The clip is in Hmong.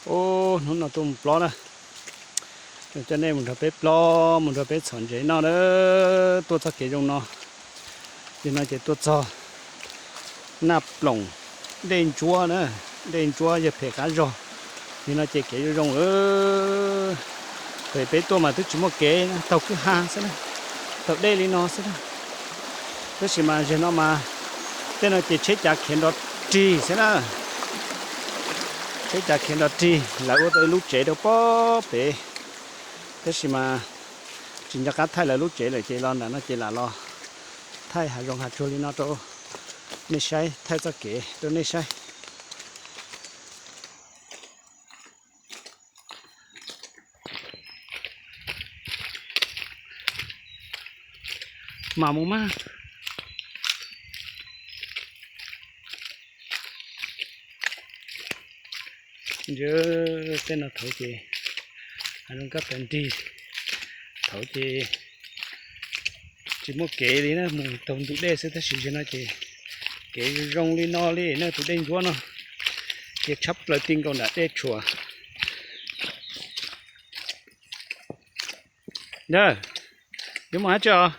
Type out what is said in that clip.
Ub, hnub no tuaj mus plob na, coj nej mus nrog peb plob, mus nrog peb txhom ntses noj na. Tuaj txoj kev zoo no, yog no ces tuaj txog Naj Ploom, dej ntsuab na, dej ntsuab yog phem qab zog. Yog no ces kev zoo zoo, pem peb tuaj mas twb tsis muaj kev, taug kwj ha xwb na, taug dej li no xwb na. Tab sis mas zeg no mas tej no ces tsheb cav khiav nrov rig xwb na. Tsheb cav khiav nrov rig, lawv ua tau ib lub tsev rau pob pem, tab sis mas tsis nco qab thaij lawv lub tsev lawm ces los nram no ces lam los thaij hav zoov hav tsuag li no rau nej saib, thaij txoj kev rau nej saib. Mam mus mas. Ntshe tej no thaum ces hav zoov kab tas nrig, thaum ces tsis muaj kev li na, mus taug ntug dej xwb, tab sis zaum no ces kev zoo li no li na, tus dej ntsuab no ces tshab plaws ti nkaus nram dej tshuam. Ntawd, yuav mus hab tsi os?